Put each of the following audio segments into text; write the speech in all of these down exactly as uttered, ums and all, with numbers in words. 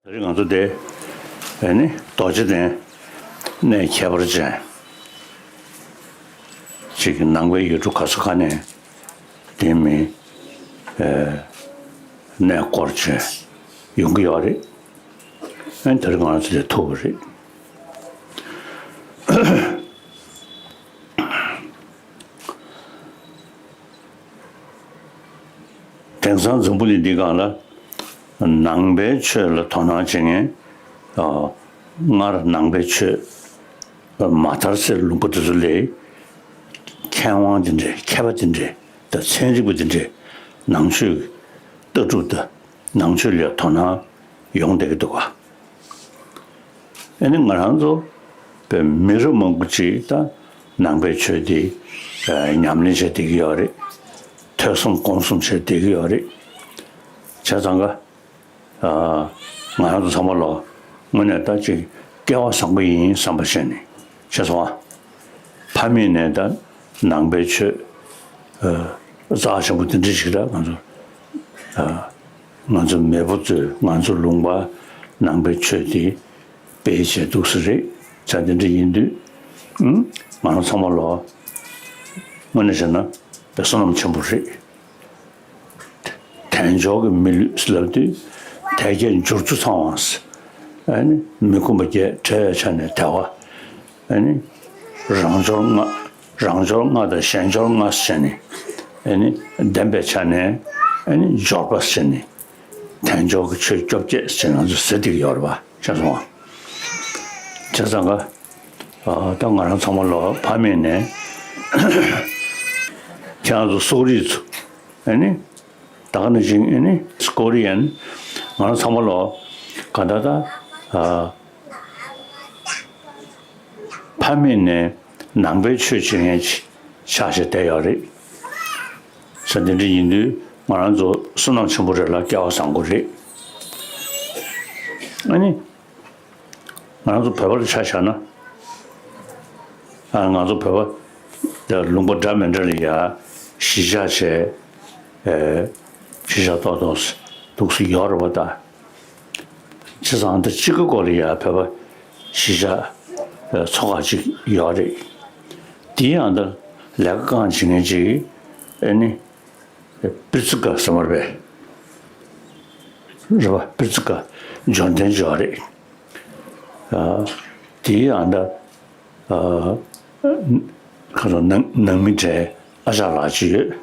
ད་རེས་ང་ཚོ་དེ་ཨེ་ནི་རྡོ་རྗེ་གདན་གནས་ཁྱད་པར་ཅན་ཅིག་གི་ནང་པའི་ཡུལ་གྲུ་ག་ས་ག་ནས་དེ་མི་ཨེ་གནས་སྐོར་བྱས་ཡོང་གི་ཡོད་རེད། ཨེ་ནི་ད་རེས་ང་ཚོ་དེ་ཐུག་པ་རེད། དེང་སང་འཛམ་བུ་གླིང་འདིའི་སྒང་ལ་ནང་པའི་ཆོས་ལ་དོ་སྣང་བྱེད་མཁན། ཨ། སྔར་ནང་པའི་ཆོས་མ་དར་སའི་ལུང་པ་དེ་ཚོ་ལ་མཁས་དབང་དེ་འདྲས། མཁས་པ་དེ་འདྲས་དང་ཚན་རིག་པ་དེ་འདྲས་ནང་ཆོས་ཀྱི་ལྟ་གྲུབ་དང་ནང་ཆོས་ལ་དོ་སྣང་ཡོང་བསྡད་ཀྱི་འདུག་ག། ཨ་ནི་ང་རང་ཚོ་བའི་མི་རབས་མང་པོ་ཅིག་ད་ནང་པའི་ཆོས་འདི་ཨ་ཉམས་ལེན་བྱས་བསྡད་ཀྱི་ཡོད་རེད། ཐོས་བསམ་སྒོམ་གསུམ་བྱས་བསྡད་ཀྱི་ཡོད་རེད། བྱས་ཙང་ཀ་ཨ་ང་རང་ཚོ་ཚང་མ་ལོ་དངོས་གནས་ད་ཅིག་སྐལ་བ་བཟང་པོ་ཡིན་བསམ་པ་བྱས་ནས། ཤེས་སོང་ཨ། ཕ་མེས་ནས་ད་ནང་པའི་ཆོས་ཨ་རྩ་ཆེན་པོ་འདི་འདྲ་ཞིག་ད་ང་ཚོ་ཨ་ང་ཚོ་མེས་པོ་ཚོས་ང་ཚོ་ལུང་པ་ནང་པའི་ཆོས་འདི་སྤེལ་བྱས་འདུག་ས་རེད། ཆ་འདི་འདྲ་ཡིན་དུས། ཨུམ། ང་རང་ཚང་མ་ལོ་དངོས་གནས་བྱས་ན་བསོད་ནམས་ཆེན་པོ་རེད། དལ་འབྱོར་གྱི་མི་ལུས་ལབ་དུས་དལ་བརྒྱད་འབྱོར་ཚུལ་ཚང་བ། ཨ་ནི་མི་ཁོམ་པ་བརྒྱད་བྲལ་བའི་ཆ་ནས་དལ་བ། ཨ་ནི་རང་འབྱོར་ལྔ། རང་འབྱོར་ལྔ་དང་གཞན་འབྱོར་ལྔ་བྱས་ནས། ཨ་ནི་ལྡན་པའི་ཆ་ནས། ཨ་ནི་འབྱོར་པ་བྱས་ནས། དལ་འབྱོར་གྱི་ཆོས་བཅོ་བརྒྱད་ཟེར་ང་ཚོ་ཟེར་བསྡད་ཀྱི་ཡོད་རེད་པ། ཤེས་སོང་ཨ། བྱས་ཙང་ཀ་ཨ་ད་ང་རང་ཚང་མ་ལོ་ཕ་མེས་ནས་ཁྱེད་རང་ཚོ་སོག་རིགས་ཚོ། ཨ་ནི་ད་ག་ནང་བཞིན་ཨ་ནི་སྐོ་རི་ཡན། ང་རང་ཚང་མ་ལོ་ག་ད་ད་ཨ་ཕ་མེས་ནས་ནང་པའི་ཆོས་བྱེད་མཁན་ཅིག་ཆགས་བྱས་བསྡད་ཡོད་རེད། ས་འདི་འདྲ་ཡིན་དུས་ང་རང་ཚོ་བསོད་ནམས་ཆེན་པོ་རེད་ལ་སྐལ་བ་བཟང་པོ་རེད། ཨ་ནི། ང་རང་ཚོ་བོད་པ་ལ་ཆ་བཞག་ན། ཨ་ང་ཚོ་བོད་པ་ལུང་པ་འདྲ་མི་འདྲ་ལ་ཡ་གཞིས་ཆགས་བྱས། ཨེ་གཞིས་ཆགས་ཏོག་ཏོག་འདུག་སེ་ཡོད་རེད་པ་ད། བྱས་ཙང་ད་གཅིག་གི་སྐོར་ལ་ཡ་བོད་པ་གཞིས་ཆགས་ཨེ་ཚོ་ཁག་ཅིག་ཡོད་རེད། དེའི་ཡང་ད་ལས་ཀ་གང་བྱེད་མཁན་ཅིག་ཨེ་ནི། པིར་ཙི་ཀ་ཟེར་མ་རེད་པས། རེད་པ། པིར་ཙི་ཀ་འབྱོར་ལྡན་འབྱོར་རེད། ཨ་དེའི་ཨ་ད་ཨ་ཁ་སང་ནང་ནང་མི་གྲས་ཨ་ཅག་ལགས་ཅིག་ཡོད།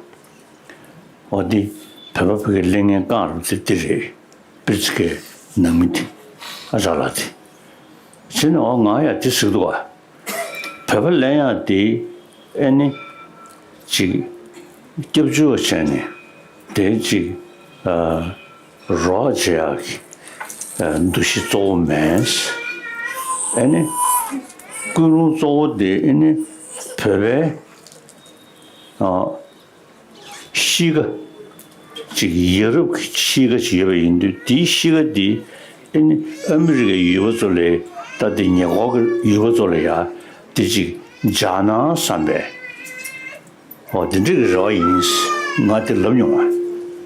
འོ་འདི་བོད་པ་ཕ་གིར་སླེབས་མཁན་རྐང་རུ་དེ་འདི་རེད། པིར་ཙི་ཀའི་ནང་མི་དེ་ཨ་ཅག་ལགས་དེ། བྱས་ནས་འོ་ང་ཡང་དེ་ཟེར་གི་འདུག་ག། བོད་པ་ལེན་ཡག་དེ་ཨེ་ནི་ཅིག་སྐྱབས་བཅོལ་བ་བྱས་ནས་དེ་ཅིག་ཨ་རོགས་བྱེད་ཡག་གི་ཨ་འདུ་ཤེས་གཙོ་བོ་མེད། ཨེ་ནི་ཀུན་སློང་གཙོ་བོ་དེ་ཨེ་ནི་བོད་པའི་ཨ་གཤིས་ཀ་ཅིག་ཡ་རབས་ཀྱི་གཤིས་ཀ་ཅིག་ཡོད་པ་ཡིན་དུས། དེའི་གཤིས་ཀ་འདི་ཨེ་ནི་ཨ་མི་རི་ཀའི་ཡུལ་པ་ཚོ་ལ། ད་དེ་ཉེ་འཁོར་གྱི་ཡུལ་པ་ཚོ་ལ་ཡ་དེ་ཅིག་འཇགས་ན་བསམ་པས། འོ་དེ་འདྲ་གི་རེ་བ་ཡིན། ང་དེ་ལབ་མྱོང་བ།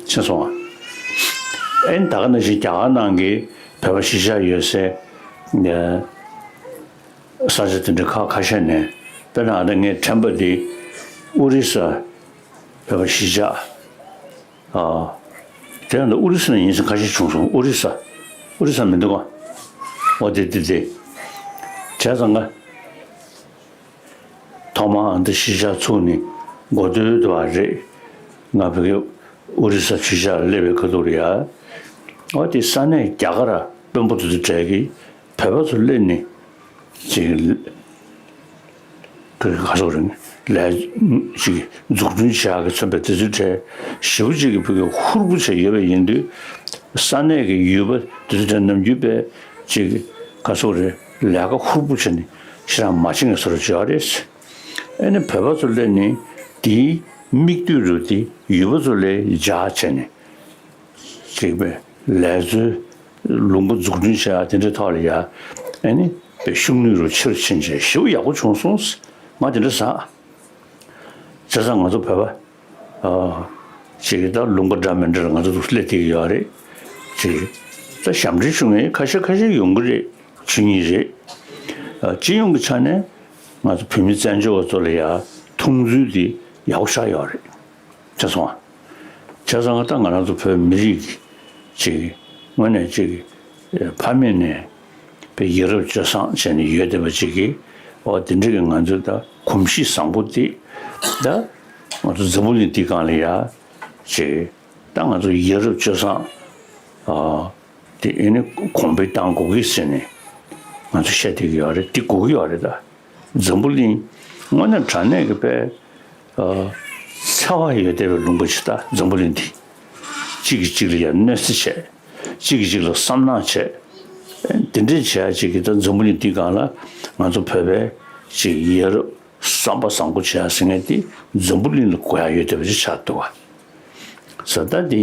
ཤེས་སོང་ཨ། ཨེ་ནི་ད་ག་ནང་བཞིན་རྒྱ་གར་ནང་གི་བོད་པ་གཞིས་ཆགས་ཡོད་སའི་ས་ཆ་དེ་འདྲ་ཁག་ཁ་ཤས་ནས། དཔེར་ན་ཨ་ད་ངའི་དྲན་པ་འདི་ཨོ་རི་ས་བོད་པ་གཞིས་ཆགས། ཨ། དེ་ཡང་ད་ཨོ་རི་ས་ནས་ཡིན་ཟེར་ཁ་ཤས་བྱུང་སོང་། ཨོ་རི་ས། ཨོ་རི་ས་མི་འདུག་ག། འོ་དེ་དེ་དེ། བྱས་ཙང་ང་ཐོག་མར་ཨ་ད་གཞིས་ཆགས་ཚུགས་ནས་འགོ་སྟོད་དུ་བ་རེད། ང་ཕ་གི་ཨོ་རི་ས་གཞིས་ཆགས་སླེབས་པའི་ཁ་ཐུག་རེད་ཡ། འོ་དེ་ས་གནས་རྒྱ་གར་དཔོན་པོ་དེ་ཚོ་གྲས་ཀྱིས་བོད་པ་ཚོ་སླེབས་ནས་ཅིག་ག་ག་སོགས་རེད། ལས་ཅིག་འཛུགས་སྐྲུན་བྱེད་ཡག་གི་མཚོན་པའི་དེ་ཚོའི་གྲས་ཞེ་པོ་ཅིག་གི་ཕ་གི་ཧུར་པོ་བྱས་ཡོད་པ་ཡིན་དུས། ས་གནས་ཀྱི་ཡུལ་པ་དེ་ཚོའི་གྲས་ནམ་རྒྱུན་པས་ཅིག་ག་སོགས་རེད། ལས་ཀ་ཧུར་པོ་བྱས་ནས་ཕྱིར་རང་མ་ཕྱིན་གྱི་བཟོ་འདྲ་བྱས་ཡོད་རེད། ཨེ་ནི་བོད་པ་ཚོ་སླེབས་ནས་དེའི་མིག་ལྟོས་རུ་དེ་ཡུལ་པ་ཚོ་ལ་འཇགས་བྱས་ནས། ཅིག་པའི་ལས་བཟོའི་ལུང་པ་འཛུགས་སྐྲུན་བྱེད་ཡག་དེ་འདྲའི་ཐོག་ལ་ཡ། ཨེ་ནི་པའི་ཤུགས་ནུས་རུ་ཆེ་རུ་ཕྱིན་བྱས་ཞེ་པོ་ཡག་པོ་བྱུང་སོང་། ང་དེ་འདྲ་ཟེར། བྱས་ཙང་ང་ཚོ་བོད་པ་ཨ་ཅིག་ད་ལུང་པ་འདྲ་མི་འདྲ་ལ་ང་ཚོ་སླེབས་བསྡད་ཀྱི་ཡོད་རེད། ཅིག་ ད་ཞབས་འདྲེན་ཞུ་མཁན་ཁ་ཤས་ཁ་ཤས་ཡོང་གི་རེད། ཆོས་ཉིད་རེད། ཨ། སྤྱི་ཡོངས་ཀྱི་ཆ་ནས་ང་ཚོ་བོད་མི་བཙན་བྱོལ་བ་ཚོ་ལ་ཡ་མཐོང་ཚུལ་དེ་ཡག་པོ་ཆགས་ཡོད་རེད། བྱས་སོང་ཨ། བྱས་ཙང་ད་ང་རང་ཚོ་བོད་མི་རིགས་ཀྱི་ཅིག་དངོས་གནས་ཅིག་ཕ་མེས་ནས་པའི་ཡ་རབས་སྤྱོད་བཟང་བྱས་ནས་ཡོད་བསྡད་པ་ཅིག་གིས། འོ་དེ་འདྲ་གི་ང་ཚོའི་ད་གོམས་གཤིས་བཟང་པོ་དེ་ད་ང་ཚོ་འཛམ་བུ་གླིང་འདིའི་སྒང་ལ་ཡ་ཅིག་ད་ང་ཚོ་ཡ་རབས་སྤྱོད་བཟང་ཨ་དེ་ཨེ་ནི་གོང་འཕེལ་གཏང་དགོས་ཀྱི་ཟེར་ནས་ང་ཚོ་བཤད་བསྡད་ཀྱི་ཡོད་རེད། དེ་དགོས་ཀྱི་ཡོད་རེད་ད། འཛམ་བུ་གླིང་དངོས་གནས་དྲང་གནས་ཀྱི་དཔེ་ཨ་འཚེ་བ་ཡོད་བསྡད་པའི་ལུང་པ་ཞིག་ད་འཛམ་བུ་གླིང་འདི། གཅིག་གིས་གཅིག་ལ་ཡང་གནོད་འཚེ་བྱས། གཅིག་གིས་གཅིག་ལ་བསམ་ནག་བྱས། དེ་འདྲས་བྱས་ཡ་གཅིག་གིས་ད་འཛམ་བུ་གླིང་འདི་སྒང་ལ་ང་ཚོ་བོད་པའི་ཅིག་ཡ་རབས་བསམ་པ་བཟང་པོ་བྱེད་ཡ་ཟེར་མཁན་དེ་འཛམ་བུ་གླིང་ལ་གོ་ཡ་ཡོད་བསྡད་པ་ཅིག་ཆགས་འདུག་བ། ཟེར་ད་དེ་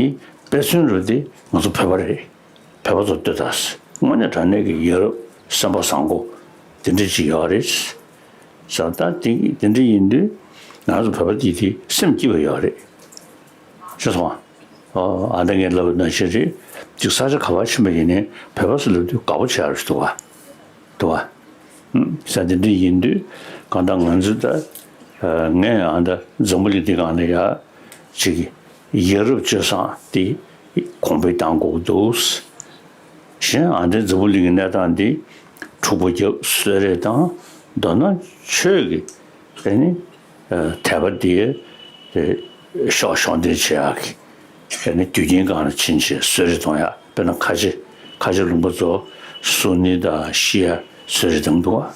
དཔེ་མཚོན་རུ་དེ་ང་ཚོ་བོད་པ་རེད། བོད་པ་ཚོ་ལྟོས་དང་། དངོས་གནས་དྲང་གནས་ཀྱི་ཡ་རབས་བསམ་པ་བཟང་པོ་དེ་འདྲ་ཅིག་ཡོད་རེད། ཟེར་ད་དེ་དེ་འདྲ་ཡིན་དུས་ང་ཚོ་བོད་པ་དེ་དེ་སེམས་སྐྱིད་པ་ཡོད་རེད། ཤེས་སོང་ཨ། ཨ་ད་ངས་ལབ་པ་ནང་བཞིན་རེད། ཅིག་ས་ཆ་ག་པར་ཕྱིན་པ་ཡིན་ནའི་བོད་པ་ཚོ་ལབ་དུས་དགའ་པོ་བྱེད་ཡ་རེད་འདུག་བ། འདུག་བ། ཨུམ། ཟེར་དེ་འདྲ་ཡིན་དུས་གང་ལྟར་ང་ཚོ་ད་ཨ་ངས་ཨ་ད་འཛམ་བུ་གླིང་འདི་སྒང་ལ་ཡ་ཅིག་ཡ་རབས་སྤྱོད་བཟང་དེ་གོང་འཕེལ་གཏང་དགོས་ཀྱི་འདུག། གཞན་ཨ་ད་འཛམ་བུ་གླིང་གི་གནས་སྟངས་འདི་འཁྲུག་པ་བརྒྱབ། གསོད་རེས་བཏང་། མདོར་ན་ཆོས་ཀྱི་ཨེ་ནི་ཨ་དད་པ་དེ་ཤོག་ཤོག་འདེད་བྱེད་ཡག་གི་ཨེ་ནི་དུས་རྒྱུན་སྒང་ལ་ཕྱིན་བྱས་གསོད་རེས་གཏོང་ཡག། དཔེར་ན་ཁ་ཆེ་ཁ་ཆེ་ལུང་པ་ཚོ་སུ་ནི་དང་ཤི་ཡ་གསོད་རེས་བཏང་འདུག་བ།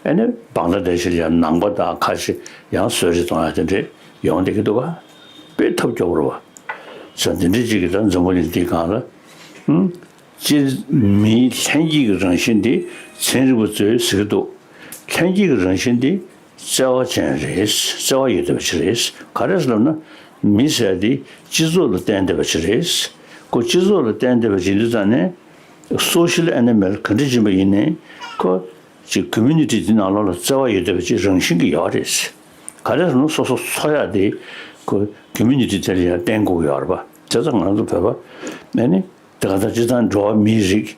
ཨེ་ནི་བང་ལ་དེ་ཤི་ལ་ཡང་ནང་པ་དང་ཁ་ཆེ་ཡང་གསོད་རེས་གཏོང་ཡག་དེ་འདྲས་ཡོང་བསྡད་ཀྱི་འདུག་བ། དཔེ་ཐབས་སྐྱོ་པོ་རེད་བ། ས་དེ་འདྲས་ཅིག་གི་ད་འཛམ་བུ་གླིང་འདིའི་སྒང་ལ་ཨུམ། སྤྱིར་མིའི་ལྷན་སྐྱེས་ཀྱི་རང་བཞིན་དེ་ཚན་རིག་པ་ཚོས་ཟེར་གྱི་འདུག། ལྷན་སྐྱེས་ཀྱི་རང་བཞིན་དེ་བརྩེ་བ་ཅན་རེད། བརྩེ་བ་ཡོད་བསྡད་པ་ཅིག་རེད། ག་རེ་ཟེར་ལབ་ན་མི་ཟེར་ཡ་དེ་སྤྱི་ཚོགས་ལ་བརྟེན་བསྡད་པ་ཅིག་རེད། ཁོ་སྤྱི་ཚོགས་ལ་བརྟེན་བསྡད་པ་ཅིག་ཡིན་དུས་ཙང་ནས་སོ་ཤལ་ཨེ་ནི་མལ་ག་འདྲ་ཡིན་པ་ཡིན་ནའི་ཁོ་ཅིག་ཀོ་མུ་ནི་ཊི་དེ་ནང་ལོགས་ལ་བརྩེ་བ་ཡོད་བསྡད་པ་ཅིག་རང་བཞིན་གྱི་ཡོད་རེད། ག་རེ་ཟེར་ན་སོ་སོ་འཚོ་ཡ་དེ་ཁོ་ཀོ་མུ་ནི་ཊི་དེ་ལ་ཡང་བརྟེན་དགོས་ཀྱི་ཡོད་རེད་པ། བྱས་ཙང་ང་ཚོ་བོད་པ་ཨེ་ནི། དེ་ག་ད་སྤྱིར་བཏང་འགྲོ་བ་མིའི་རིགས་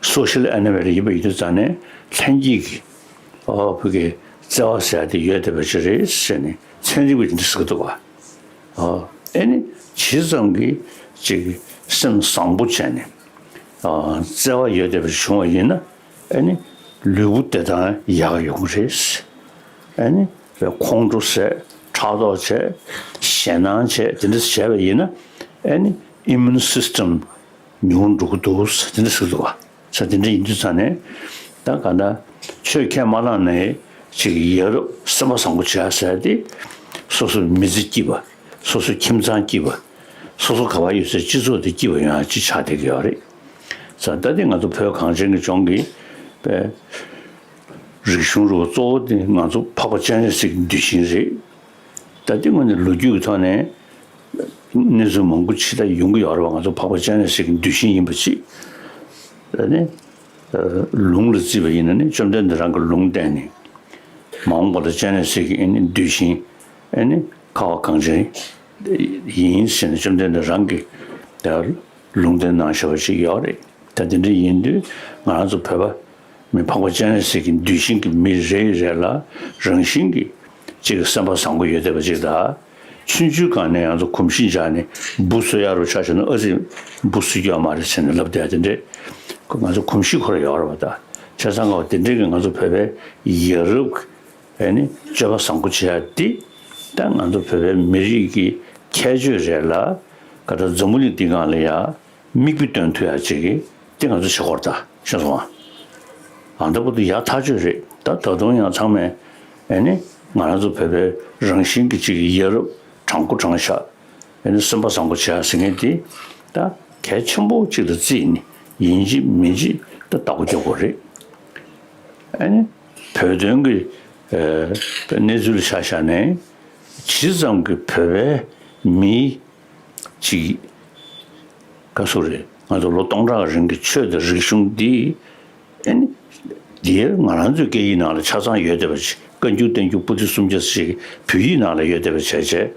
སོ་ཤལ་ཨེ་ནི་མལ་ཡིན་པ་ཡིན་དུས་ཙང་ནས་ལྷན་སྐྱེས་ཀྱི་ཨོ་བོད་ཀྱི་བརྩེ་བ་ཟེར་ཡ་དེ་ཡོད་བསྡད་པ་ཅིག་རེད་ཟེར་ནས་ཚན་རིག་པ་ཅིག་འདི་ཟེར་གྱི་འདུག་བ། ཨོ་ཨེ་ནི་ཇི་ཙམ་གྱི་ཅིག་སེམས་བཟང་པོ་བྱས་ནས་ཨོ་བརྩེ་བ་ཡོད་བསྡད་པ་ཅིག་བྱུང་བ་ཡིན་ན་ཨེ་ནི་ལུས་པོ་བདེ་ཐང་ཡག་ཡོང་གི་རེད། ཨེ་ནི་ཁོང་ཁྲོ་ཟས། ཕྲག་དོག་བྱས། ཞེད་སྣང་བྱས། དེ་འདྲ་བྱས་པ་ཡིན་ན་ཨེ་ནི་ཨི་མུན་སིས་ཊམ་ཉུང་རུ་འགྲོ་གི་འདུག། དེ་འདྲ་ཟེར་གྱི་འདུག་བ། ས་དེ་འདྲ་ཡིན་དུས་ཙང་ནས་ད་ག་ད་ཆོས་ཁས་མ་བླངས་ནས་ཅིག་ཡ་རབས་སེམས་པ་བཟང་པོ་བྱས་ཟེར་ཏེ་སོ་སོའི་མི་ཚེ་སྐྱིད་པ། སོ་སོའི་ཁྱིམ་ཚང་སྐྱིད་པ། སོ་སོ་ག་པར་ཡོད་སའི་སྤྱི་ཚོགས་དེ་སྐྱིད་པ་ཡོང་ཡ་ཅིག་ཆགས་བསྡད་ཀྱི་ཡོད་རེད། ས་ད་དེ་ང་ཚོ་བོད་གངས་ཅན་གྱི་ལྗོངས་ཀྱི་པའི་རིག་གཞུང་རུ་གཙོ་བོ་དེ་ང་ཚོ་འཕགས་པ་སྤྱན་རས་གཟིགས་ཀྱི་གདུལ་ཞིང་རེད། ད་ལྟའི་ངོས་ནས་ལོ་རྒྱུས་ཀྱི་ཐོག་ནས་གནས་ཚུལ་མང་པོ་ཅིག་ད་ཡོང་གི་ཡོད་རེད་བ། ང་ཚོ་འཕགས་པ་སྤྱན་རས་གཟིགས་ཀྱི་གདུལ་ཞིང་ཡིན་པ་ཅིག། ད་ནི་ལུང་ལ་བརྩིས་པ་ཡིན་ན་ནི་བཅོམ་ལྡན་འདས་རང་གི་ལུང་བསྟན་ནས་མ་འོངས་པ་ལ་སྤྱན་རས་གཟིགས་ཀྱི་ཨེ་ནི་གདུལ་ཞིང་ཨེ་ནི་ཁ་བ་གངས་ཅན་ཡིན་ཟེར་ནས་བཅོམ་ལྡན་འདས་རང་གིས་ད་ལུང་བསྟན་གནང་བཞག་པ་ཅིག་ཡོད་རེད། ད་དེ་འདྲ་ཡིན་དུས་ང་རང་ཚོ་བོད་པ་མི་འཕགས་པ་སྤྱན་རས་གཟིགས་ཀྱི་གདུལ་ཞིང་གི་མི་རེ་རེ་ལ་རང་བཞིན་གྱིས་གཅིག་གི་སེམས་པ་བཟང་པོ་ཡོད་བསྡད་པ་ཅིག་དང་། ཆུང་ཆུང་སྒང་ནས་ང་ཚོ་གོམས་གཤིས་འཇགས་ནས་འབུ་གསོད་ཡག་རུ་ཆ་བཞག་ན་ཨ་ཙི་འབུ་གསོད་རྒྱུ་ཡོད་མ་རེད་ཟེར་ནས་ལབ་བསྡད་དེ་འདྲས་ཁོ་ང་ཚོ་གོམས་གཤིས་ཁོ་རང་ཡོད་རེད་བ། ད་བྱས་ཙང་ང་དེ་འདྲས་ཀྱི་ང་ཚོ་བོད་པའི་ཡ་རབས་ཨེ་ནི་སྤྱོད་པ་བཟང་པོ་བྱེད་ཡག་འདི་ད་ང་ཚོ་བོད་པའི་མི་རིགས་ཀྱི་ཁྱད་ཆོས་རེད་ལ་ག་ད་འཛམ་བུ་གླིང་འདི་སྒང་ལ་ཡ། མིག་དཔེ་སྟོན་ཐུབ་ཡ་ཅིག་གི་དེ་ང་ཚོ་བྱེད་དགོས་རེད་ད། ཤེས་སོང་ཨ། ཨ་འདྲ་པོ་དེ་ཡག་ཐག་ཆོད་རེད། ད་ད་དུང་ཡང་ཚང་མས་ཨེ་ནི་ང་རང་ཚོ་བོད་པའི་རང་བཞིན་གྱི་ཅིག་ཡ་རབས་དྲང་པོ་དྲང་བཞག་ཨེ་ནི་སེམས་པ་བཟང་པོ་བྱེད་ཡ་ཟེར་མཁན་དེ་ད་གལ་ཆེན་པོ་ཅིག་ལ་བརྩིས་ནས་ཡིན་གཅིག་མིན་གཅིག་ད་བདག་པོ་རྒྱག་དགོས་རེད། ཨེ་ནི་བོད་དོན་གྱི་ཨེ་གནས་ཚུལ་ཆ་བཞག་ནས་ཇི་ཙམ་གྱི་བོད་པའི་མིའི་ཅིག་ག་སུ་རེད། ང་ཚོ་ལོ་སྟོང་ཕྲག་རིང་གི་ཆོས་དང་རིག་གཞུང་འདི་ཨེ་ནི་འདིར་ང་རང་ཚོའི་སྐད་ཡིག་ནང་ལ་ཆ་ཚང་ཡོད་བསྡད་པ་ཞིག། བཀའ་འགྱུར་བསྟན་འགྱུར་པོ་ཏི་སུམ་བརྒྱ་ཞིག་བོད་ཡིག་ནང་ལ་ཡོད་བསྡད་པ་བྱས་བྱས།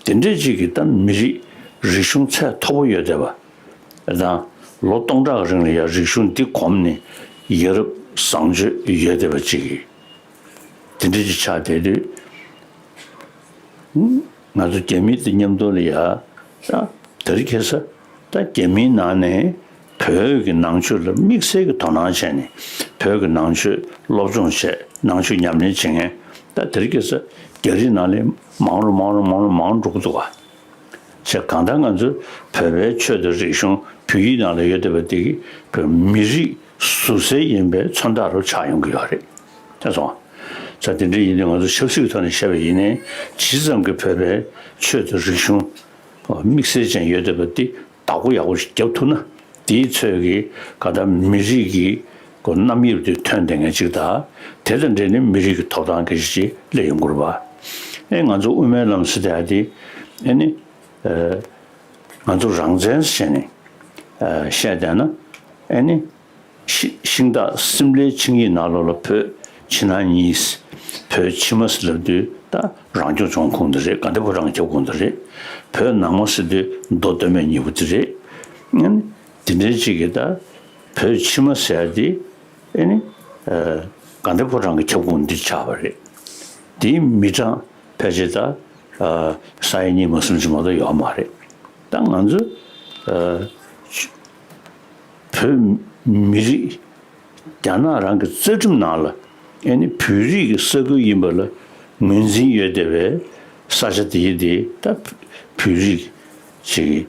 དེ་འདྲས་ཅིག་གི་ད་མི་རིགས་རིག་གཞུང་ཚད་མཐོ་པོ་ཡོད་བསྡད་པ་དང་ ལོ་སྟོང་ཕྲག་རིང་ལ་ཡང་རིག་གཞུང་འདི་གོམས་ནས་ཡ་རབས་བཟང་སྤྱོད་ཡོད་བསྡད་པ་ཅིག་གི་དེ་འདྲ་ཅིག་ཆགས་བསྡད་དུས། ང་ཚོ་རྒྱ་མི་དང་མཉམ་དུ་ལ་ཡ། ད་དེ་རིང་ཁ་སང་ད་རྒྱ་མིའི་ནང་ནས་བོད་ཀྱི་ནང་ཆོས་ལ་དམིགས་བསལ་གྱི་དོ་སྣང་བྱས་ནས་བོད་ཀྱི་ནང་ཆོས་སློབ་སྦྱོང་བྱས། ནང་ཆོས་ཉམས་ལེན་བྱེད་མཁན་ད་དེ་རིང་ཁ་སང་རྒྱ་རིགས་ནང་ལ་མང་རུ་མང་རུ་མང་རུ་མང་རུ་འགྲོ་གི་འདུག་ག་བྱས། གང་ལྟར་ང་ཚོ་བོད་པའི་ཆོས་དང་རིག་གཞུང་བོད་ཡིག་ནང་ལ་ཡོད་བསྡད་པ་འདི་གིས་བོད་མི་རིགས་ཟུར་གསལ་ཡིན་པའི་མཚོན་རྟགས་རུ་ཆགས་ཡོང་གི་ཡོད་རེད། ཤེས་སོང་། ས་དེ་འདྲ་ཡིན་དུས་ང་ཚོ་ཆབ་སྲིད་ཀྱི་ཐོག་ནས་བཤད་པ་ཡིན་ནའི་ཇི་ཙམ་གྱིས་བོད་པའི་ཆོས་དང་རིག་གཞུང་དམིགས་བསལ་ཅན་ཡོད་བསྡད་པ་འདི་བདག་པོ་ཡག་པོ་ཞིག་རྒྱབ་ཐུབ་ན། དེའི་ཚོད་ཀྱིས་ག་ད་མི་རིགས་ཀྱི་གོ་རྣམ་དབྱེ་དེ་ཐོན་བསྡད་མཁན་ཅིག་དང་། དེ་དང་འབྲེལ་ནས་མི་རིགས་ཀྱི་ཐོབ་ཐང་སྐད་ཆ་ཅིག་སླེབས་ཡོང་གི་རེད་པ། ཨེ་ང་ཚོ་དབུ་མའི་ལམ་ཟེར་དེ་ཨ་དེ་ཨེ་ནི་ང་ཚོ་རང་བཙན་ཟེར་ནས་བཤད་བསྡད་ན། ཨེ་ནི་ཤི་ཤིང་སྟག་སིམ་ལའི་ཆིངས་ཡིག་ནང་ལོགས་ལ་བོད་ཕྱི་ནང་གཉིས། བོད་ཕྱི་མ་ཟེར་ལབ་དུས་ད་རང་སྐྱོང་ལྗོངས་ཁོངས་དེ་རེད། དགའ་ལྡན་ཕོ་བྲང་ཁྱབ་ཁོངས་དེ་རེད། བོད་ནང་མ་ཟེར་དུས་མདོ་སྟོད་སྨད་གཉིས་པོ་དེ་རེད། ཨ་ནི་དེ་འདྲའི་ཅིག་གིས་ད་བོད་ཕྱི་མ་ཟེར་ཡ་དེ་ཨེ་ནི་དགའ་ལྡན་ཕོ་བྲང་གི་ཁྱབ་ཁོངས་འདི་ཆགས་པ་རེད། དེའི་མི་གྲངས་ཕལ་ཆེར་ད་ས་ཡ་གཉིས་མ་ཟིན་ཅིག་མ་གཏོགས་ཡོད་མ་རེད། ད་ང་ཚོ་བོད་མི་རིགས་རྒྱ་ནག་རང་གི་རྩ་ཁྲིམས་ནང་ལ་ཨེ་ནི་བོད་རིགས་ཀྱི་ས་ཁུལ་ཡིན་པ་ལ་ངོས་འཛིན་ཡོད་བསྡད་པའི་ས་ཆ་དེ་དེ་ད་བོད་རིགས་ཅིག་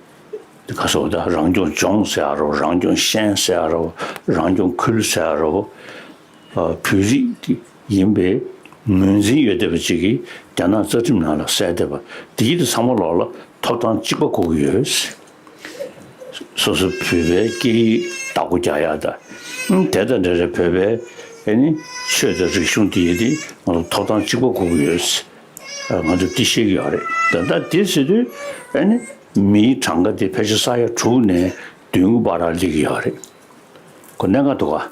ག་སོགས་ད་རང་སྐྱོང་ལྗོངས་ཟེར་ཡ་རོ། རང་སྐྱོང་ཤན་ཟེར་ཡ་རོ། རང་སྐྱོང་ཁུལ་ཟེར་ཡ་རོ། བོད་རིགས་ཡིན་པའི་ངོས་འཛིན་ཡོད་བསྡད་པ་ཅིག་གིས་རྒྱ་ནག་རྩ་ཁྲིམས་ནང་ལ་གསལ་བསྡད་པ་དེ་ཡིན་དུས་ཚང་མ་ལོགས་ལ་ཐོབ་ཐང་གཅིག་པ་དགོས་ཀྱི་ཡོད། སོ་སོ་བོད་པའི་སྐད་ཡིག་བདག་པོ་རྒྱག་ཡག་དང་། ཨང་། དེ་དང་འབྲེལ་བའི་བོད་པའི་ཨེ་ནི་ཆོས་དང་རིག་གཞུང་དེ་ཡིན་དུས་ང་ཚོ་ཐོབ་ཐང་གཅིག་པ་དགོས་ཀྱི་ཡོད། ང་ཚོ་འདི་ཤེས་ཀྱི་ཡོད་རེད། ད་ལྟ་དེ་ཟེར་དུས་ཨེ་ནི་མིའི་གྲངས་ཀ་དེ་ཕལ་ཆེར་ས་ཡ་དྲུག་ནས་བདུན་གྱི་བར་ལ་སླེབས་ཀྱི་ཡོད་རེད། ཁོ་གནད་འགག་འདུག་ག་བྱས་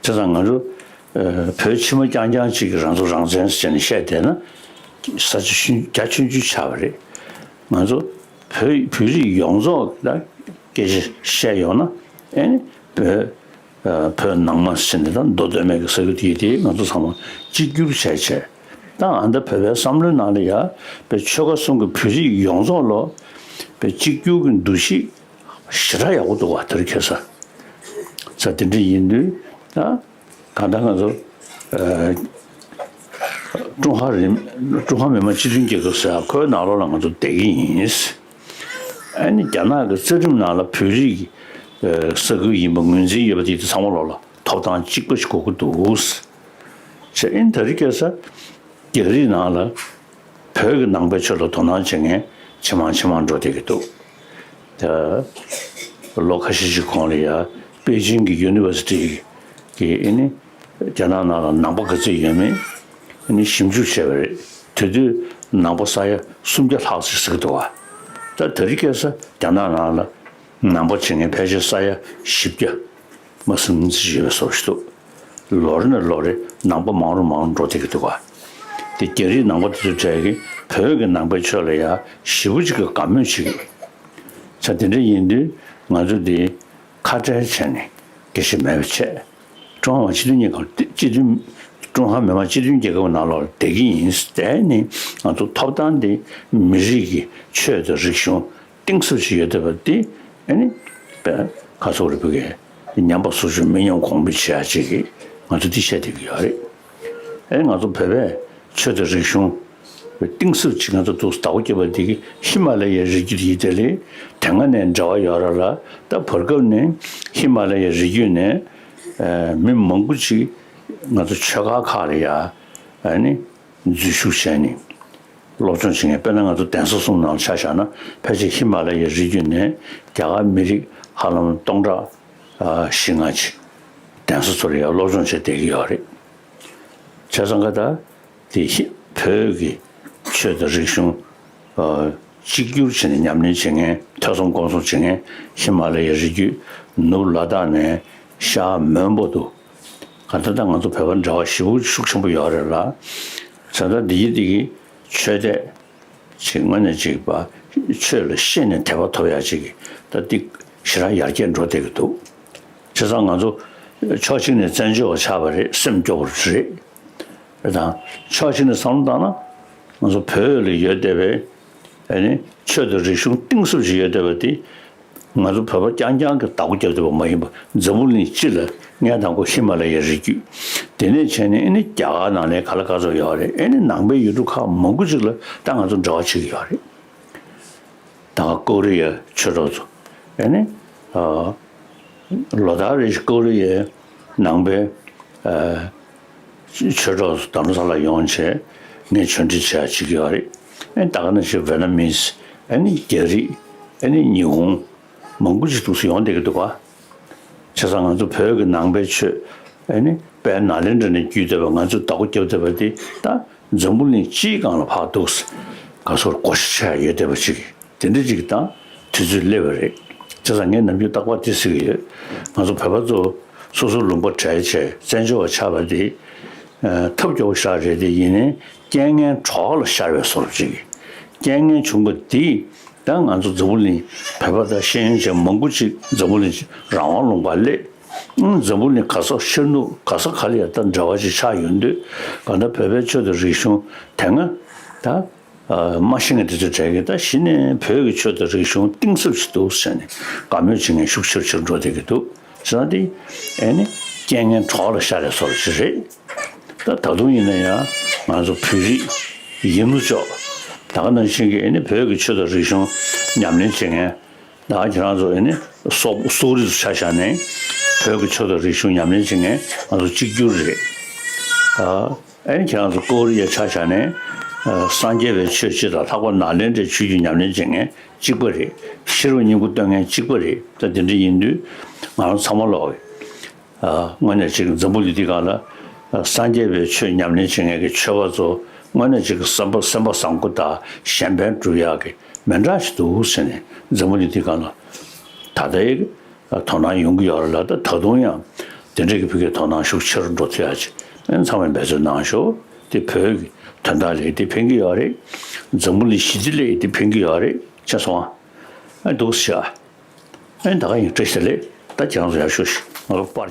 ཙང་ང་ཚོ་ཨ་བོད་ཕྱི་མ་རྐྱང་རྐྱང་གཅིག་གིས་རང་ཚོ་རང་བཙན་ཟེར་ནས་བཤད་བསྡད་ན་ས་ཆ་ཆུང་རྒྱ་ཆུང་ཆུང་ཆགས་པ་རེད། ང་ཚོ་བོད་བོད་རིགས་ཡོངས་རྫོགས་ལ་སྐད་ཆ་བཤད་ཡོང་ན། ཨེ་ནི་བོད་ཨ་བོད་ནང་མ་ཟེར་ནས་ད་མདོ་སྟོད་སྨད་ཀྱི་ས་ཁུལ་དེ་དེ་ང་ཚོ་ཚང་མ་གཅིག་གྱུར་བྱས་བྱས། ད་ཨ་ད་བོད་པའི་བསམ་བློའི་ནང་ལ་ཡ་བོད་ཆོལ་ཁ་གསུམ་གྱི་བོད་རིགས་ཡོངས་རྫོགས་ལ་བོད་གཅིག་གྱུར་གྱི་འདུ་ཤེས་ཞེ་དྲག་ཡག་པོ་འདུག་བ། དེ་རིང་ཁ་སང་། ས་དེ་འདྲ་ཡིན་དུས་ད་གང་ལྟར་ང་ཚོ་ཨ་ཀྲུང་ཧྭ་རིམ་ཀྲུང་ཧྭ་མི་དམངས་སྤྱི་མཐུན་རྒྱལ་ཁབ་ཟེར་ཡ་ཁོའི་ནང་ལོགས་ལ་ང་ཚོ་བསྡད་ཀྱི་ཡིན། ཨ་ནི་རྒྱ་ནག་གི་རྩ་ཁྲིམས་ནང་ལ་བོད་རིགས་ཀྱི་ཨ་ས་ཁུལ་ཡིན་པ་ངོས་འཛིན་ཡོད་པ་དེ་དེ་ཚང་མ་ལོགས་ལ་ཐོབ་ཐང་གཅིག་པ་ཞིག་དགོས་ཀྱི་འདུག་ཟེར། ཨ་ནི་དེ་རིང་ཁ་སང་རྒྱ་རིགས་ནང་ལ་བོད་ཀྱི་ནང་པའི་ཆོས་ལ་དོ་སྣང་བྱེད་མཁན་ཇེ་མང་ཇེ་མང་འགྲོ་བསྡད་ཀྱི་འདུག་ད་ལོ་ཁ་ཤས་ཤིག་གོང་ལ་ཡ་པེ་ཅིང་གི་ཡུ་ནི་ཝར་སི་ཊི་གི་ཨེ་ནི་རྒྱ་ནག་ནང་ལ་ནང་པ་ག་ཚོད་ཡོད་མེད་ཨེ་ནི་ཞིབ་འཇུག་བྱས་པ་རེད། དེ་དུས་ནང་པ་ས་ཡ་སུམ་བརྒྱ་ལྷག་ཙམ་ཟེར་གྱི་འདུག་བ། ད་དེ་རིང་ཁ་སང་རྒྱ་ནག་ནང་ལ་ནང་པ་བྱེད་མཁན་ཕལ་ཆེར་ས་ཡ་བཞི་བརྒྱ་མ་ཟིན་ཙམ་ཡོད་པའི་བཟོ་ཞིག་འདུག་ལོ་རེ་ནས་ལོ་རེ་ནང་པ་མང་རུ་མང་རུ་འགྲོ་བསྡད་ཀྱི་འདུག་ག་དེ་རྒྱ་རིགས་ནང་པ་དེ་ཚོའི་གྲས་ཀྱིས་བོད་ཀྱི་ནང་པའི་ཆོས་ལ་ཡ་ཞེ་པོ་ཅིག་གི་དགའ་མོས་བྱེད་ཀྱི་ཡོད། ས་དེ་འདྲ་ཡིན་དུས་ང་ཚོ་འདི་ཁ་བྲལ་བྱས་ནས་སྐད་ཆ་མེད་པ་བྱས། ཀྲུང་ཧྭ་མི་དམངས་སྤྱི་མཐུན་རྒྱལ་ཁབ་སྤྱི་མཐུན། ཀྲུང་ཧྭ་མི་དམངས་སྤྱི་མཐུན་རྒྱལ་ཁབ་ནང་ལོགས་ལ་བསྡད་ཀྱི་ཡིན། དེ་ནི་ང་ཚོ་ཐོབ་ཐང་འདི་མི་རིགས་ཀྱི་ཆོས་དང་རིག་གཞུང་གཏིང་ཟབ་ཅིག་ཡོད་བསྡད་པ་འདི་ཨ་ནི་བས་ཁ་སོག་རེ་བུ་གས་ཉམས་པ་སོར་ཆུད་མི་ཉམས་གོང་འཕེལ་བྱེད་ཡ་ཅིག་གིས་ང་ཚོ་འདི་བཤད་བསྡད་ཀྱི་ཡོད་རེད། ཨ་ནི་ང་ཚོ་བོད་པས་ཆོས་དང་རིག་གཞུང་གཏིང་ཟབ་ཅིག་ང་ཚོ་འདུག་བདག་པོ་བརྒྱབ་པ་འདི་གིས་ཧི་མ་ལ་ཡའི་རི་རྒྱུད་དེ་ཡིན་དེ་ལས་དེ་སྔ་ནས་འབྲེལ་བ་ཡོད་ར་ལ། ད་བར་སྐབས་ནས་ཧི་མ་ལ་ཡའི་རི་རྒྱུད་ནས་ཨ་མི་མང་པོ་ཅིག་ང་ཚོ་ཆོས་ཁང་ཁག་ལ་ཡ་ཨ་ནི་འཛུལ་ཞུགས་བྱས་ནས་སློབ་སྦྱོང་བྱེད་མཁན། དཔེར་ན་ང་ཚོ་གདན་ས་གསུམ་ནང་ཆ་བཞག་ན་ཕལ་ཆེར་ཧི་མ་ལ་ཡའི་རི་རྒྱུད་ནས་རྒྱ་གར་མི་རིགས་ཧ་ལམ་སྟོང་ཕྲག་ཨ་བཞི་ལྔ་ཅིག་གདན་ས་ཚོ་ལ་ཡ་སློབ་སྦྱོང་བྱས་བསྡད་ཀྱི་ཡོད་རེད། བྱས་ཙང་ཀ་ད་དེ་ཧི་བོད་ཀྱི་ཆོས་དང་རིག་གཞུང་ཨ་གཅིག་གྱུར་བྱས་ནས་ཉམས་ལེན་བྱེད་མཁན། ཐོས་བསམ་སྒོམ་གསུམ་བྱེད་མཁན་ཧི་མ་ལ་ཡའི་རི་རྒྱུད་ནུབ་ལ་དྭགས་ནས་ཤར་མོན་པ་དུ། གང་ལྟར་ད་ང་ཚོ་བོད་པ་འབྲེལ་བ་ཞེ་པོ་ཤུགས་ཆེན་པོ་ཡོད་རེད་ལ། བྱས་ཙང་འདི་ཡི་འདི་གི་ཆོས་དད་ཅིག་དངོས་གནས་ཅིག་པ་ཆོས་ལ་ཤེས་ནས་དད་པ་ཐོབ་ཡ་ཅིག་གི་ད་འདི་ ཞེ་དྲག་ཡར་རྒྱས་འགྲོ་བསྡད་ཀྱི་འདུག་བྱས་ཙང་ང་ཚོ་ཕྱོགས་གཅིག་ནས་བཙན་བྱོལ་བ་ཆགས་པ་རེད། སེམས་སྐྱོ་བོ་རེད། རེད་དང་། ཕྱོགས་གཅིག་ནས་བསམ་བློ་བཏང་ན། ང་ཚོ་བོད་ལ་ཡོད་བསྡད་པའི་ཨ་ནི་ཆོས་དང་རིག་གཞུང་གཏིང་ཟབ་ཅིག་ཡོད་བསྡད་པ་དེ། ང་ཚོ་བོད་པ་རྐྱང་རྐྱང་གིས་བདག་པོ་རྒྱབ་བསྡད་པ་མ་ཡིན་པ། འཛམ་བུ་གླིང་སྤྱི་ལ་སྔོན་དང་པོ་ཧི་མ་ལ་ཡའི་རི་རྒྱུད། དེ་ནས་བྱས་ནས་ཨ་ནི་རྒྱ་གར་ནང་ལ་ག་ལ་ག་ཚོད་ཡོད་རེད། ཨ་ནི་ནང་པའི་ཡུལ་གྲུ་ཁག་མང་པོ་ཅིག་ལ་ད་ང་ཚོ་འབྲེལ་བ་བྱེད་ཀྱི་ཡོད་རེད། ད་ཀོ་རི་ཡ་ཆོས་གྲོགས་ཚོ། ཨ་ནི། ཨ། ལོ་ལྟར་རེ་བཞིན་ཀོ་རི་ཡའི་ནང་པའི་ཨ་ཆོས་གྲོགས་ཚོ་རྡ་རམ་ས་ལ་ཡོང་བྱས་ངས་ཆོས་འབྲེལ་བྱེད་ཡ་བྱེད་ཀྱི་ཡོད་རེད། ཨ་ནི་ད་ག་ནང་བཞིན་ཝེ་ཏ་ནམ་མིས། ཨ་ནི་རྒྱ་རིགས། ཨ་ནི་ཉི་ཧོང་། མང་པོ་ཅིག་འདུག་སེ་ཡོང་བསྡད་ཀྱི་འདུག་ག་བྱས་ཙང་ང་ཚོ་བོད་ཀྱི་ནང་པའི་ཆོས། ཨ་ནི་དཔལ་ནཱ་ལེནྡྲ་ནས་བརྒྱུད་བསྡད་པ། ང་ཚོས་བདག་པོ་རྒྱབ་བསྡད་པ་དེ་ད་འཛམ་བུ་གླིང་སྤྱིའི་སྒང་ལ་ཕར་འདུག་སེ་ག་ཚོད་བགོ་བཤའ་བྱས་ཡོད་བསྡད་པ་ཅིག་དེ་འདྲ་ཅིག་དང་དུས་ཚོད་སླེབས་པ་རེད། བྱས་ཙང་ངས་ནམ་རྒྱུན་རྟག་པར་དེ་ཟེར་གྱི་ཡོད། ང་ཚོ་བོད་པ་ཚོ་སོ་སོ་ལུང་པ་བྲལ་བྱས་བཙན་བྱོལ་བ་ཆགས་པ་དེ། ཨ། ཐབས་སྐྱོ་བོ་ཞེ་དྲག་རེད་དེ། ཡིན་ནའི་རྐྱེན་ངན་གྲོགས་ལ་ཤར་བའི་བཟོ་འདྲ་ཅིག་རྐྱེན་ངན་བྱུང་བ་དེས་ད་ང་ཚོ་འཛམ་བུ་གླིང་བོད་པ་དང་ཤེས་ཡོན་ཅན་མང་པོ་ཅིག་འཛམ་བུ་གླིང་རང་དབང་ལུང་པར་སླེབས། ཨང་། འཛམ་བུ་གླིང་ག་ས་ཤར་ནུབ་ག་ས་ག་ལ་ཡ་ད་འབྲེལ་བ་ཅིག་ཆགས་ཡོང་དུས། གང་ལྟར་བོད་པའི་ཆོས་དང་རིག་གཞུང་དེ་སྔ་ད་ཨ་མ་ཤེས་མཁན་དེ་ཚོ་གྲས་ཀྱིས་ད་གཞི་ནས་བོད་ཀྱི་ཆོས་དང་རིག་གཞུང་གཏིང་ཟབ་ཅིག་འདུག་ཟེར་ནས་དགའ་མོས་བྱེད་མཁན་ཤུགས་ཆེར་ཆེར་འགྲོ་བསྡད་ཀྱི་འདུག་ཟེར་ན། དེ་ཨེ་ནི་རྐྱེན་ངན་གྲོགས་ལ་ཤར་བའི་བཟོ་འདྲ་ཅིག་རེད། ད་ད་དུང་ཡིན་ན་ཡང་ང་ཚོ་བོད་རིགས་ཡིན་ནོ་ཅོག་ད་ག་ནང་བཞིན་གྱི་ཨེ་ནི་བོད་ཀྱི་ཆོས་དང་རིག་གཞུང་ཉམས་ལེན་བྱེད་མཁན། ད་ཁྱེད་རང་ཚོ་ཨེ་ནི་སོག་སོག་རིགས་ཚོ་ཆ་བཞག་ནས་བོད་ཀྱི་ཆོས་དང་རིག་གཞུང་ཉམས་ལེན་བྱེད་མཁན་ང་ཚོ་གཅིག་གྱུར་རེད། ཨ། ཨེ་ནི་ཁྱེད་རང་ཚོ་ཀོ་རི་ཡ་ཆ་བཞག་ནས། ཨ། སངས་རྒྱས་པའི་ཆོས་སྤྱི་དང་ལྷག་པར་ནཱ་ལེནྡྲའི་ཆོས་བརྒྱུད་ཉམས་ལེན་བྱེད་མཁན་གཅིག་པ་རེད། ཤེས་རབ་སྙིང་པོ་སྟོན་མཁན་གཅིག་པ་རེད། ད་དེ་འདྲ་ཡིན་དུས་ང་རང་ཚང་མ་ལོག་གི། ཨ། དངོས་གནས་ཅིག་འཛམ་བུ་གླིང་འདི་སྒང་ལ། ཨ། སངས་རྒྱས་པའི་ཆོས་ཉམས་ལེན་བྱེད་མཁན་གྱི་ཆོས་པ་ཚོ་དངོས་གནས་ཅིག་སེམས་པ་སེམས་པ་བཟང་པོ་དང་གཞན་ཕན་སྒྲུབ་ཡག་གི་མི་འདྲ་ཞིག་འདུག་ཟེར་ནས་འཛམ་བུ་གླིང་འདི་སྒང་ལ་ད་ལྟའི་དོ་སྣང་ཡོང་གི་ཡོད་རེད་ལ། ད་ད་དུང་ཡང་དེ་འདྲ་གི་ཕ་གིའི་དོ་སྣང་ཤུགས་ཆེ་རུ་འགྲོ་ཐུབ་ཡག་ཅིག་ཨ་ནི་ཚང་མས་འབད་བརྩོན་གནང་ཤོག་དེ་བོད་ཀྱི་དོན་དག་ལ་དེ་ཕན་གྱི་ཡོད་རེད། འཛམ་བུ་གླིང་ཞི་བདེ་ལ་དེ་ཕན་གྱི་ཡོད་རེད། ཤེས་སོང་ཨ། ཨ། འདུག་སེ་བྱས། ཨ་ནི་ད་ག་ཡིན། བཀྲ་ཤིས་བདེ་ལེགས། ད་ཁྱེད་རང་ཚོ་ཡག་ཤོས་ཤིག་ང་ལ་པར།